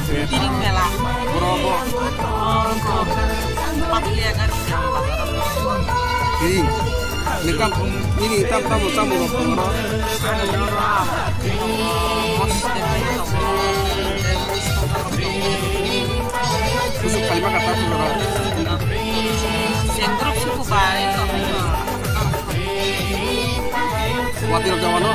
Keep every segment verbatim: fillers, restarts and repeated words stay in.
Kiring mela. Patliya gari. Kiring. Nini tam, nini tam tamo tamo rok tongo. Kusuk khalima kata tongo. Sendrop suku bai. Wati rok jawano.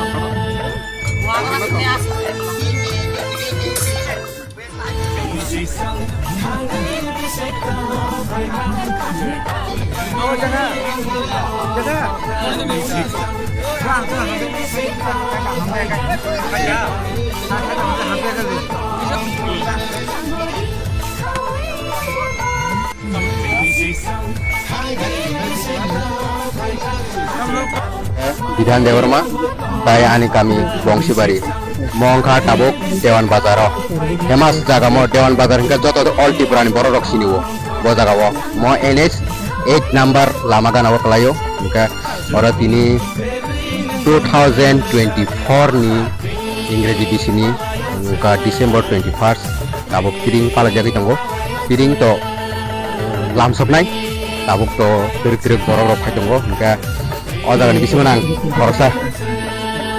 Bidhan Debbarma, tai ani kami Bongsibari. Mo wngkha tabuk Dewan Bazar o. Famous jaga mo Dewan Bazar hwnkhe joto all Tripura ni borok rok sini o. Bo jaga o mo N H eight number lama gana o kwlai o. Hwnkhe oro tini two thousand twenty-four ni Ingreji bisini wngkha December twenty-first. Tabuk piring palajagwi tongo. Piring to lamsoknai. Tabuk to twrwk twrwk borok rok phai tongo. Hwnkhe o jagani bisingo nang khoroksa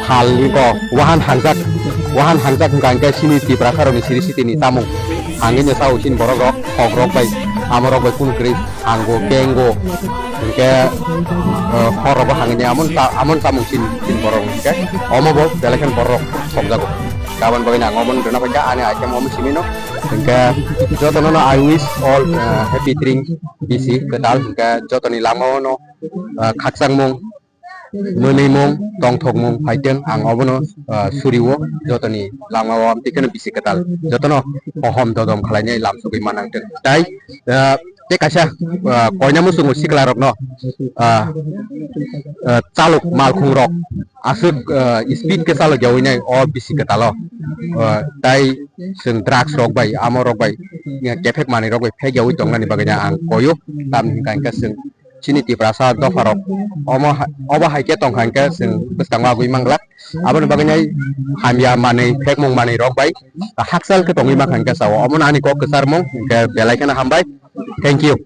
phalni ko wahan hangjak, wahan hangjak hwnkha hwnkhe chini Tiprasa rokni siri sitini chamung hangwi no sao chini borok rok, khok rok bai, amo rok bai kunu kwrwi. Hango, kengo, hwnkhe, eh, hor rogo hangni amon ta-, amon tamung sin, sin borok hwnkhe, omo bo belai kheno borok thokjago. Aboni bagwi ang omo rwna phaikha, ani item omo simi no, hwnkhe jotono no I wish all, eh, happy tring bisi kwtal, hwnkhe jotoni lama o no, eh, khakchangmung, mwnwimung, tongthokmung phaiteng, ang obono, ah, suriwo, jotoni lama o amtwi kheno bisi kwtal, jotono hohom dodom khlainai lamsogwi manang tei, ah, tei kaisa, ah, koina muchungo sikla rokno, ah, ah, chalok malkhung rok aswk, ah, speed khe chalok yawi nai o bisi kwtal o, ah, tai chwng drugs rok bai, amo rok bai, kephek manwi rok bai phek yawi tongnani bagwi ang koyo, tamni hwnkha hwnkhe chwng chini Tiprasa dopharok omo ha-, obo hai khe tongkha hwnkhe chwng bwskango agwi manglak. Aboni bagwi nai hamya manwi, phekmung manwi rok bai hakchal khe tongwi mankha hwnkhe sao. Omono ani kok kwcharmung hwnkhe belai kheno hambai. Thank you.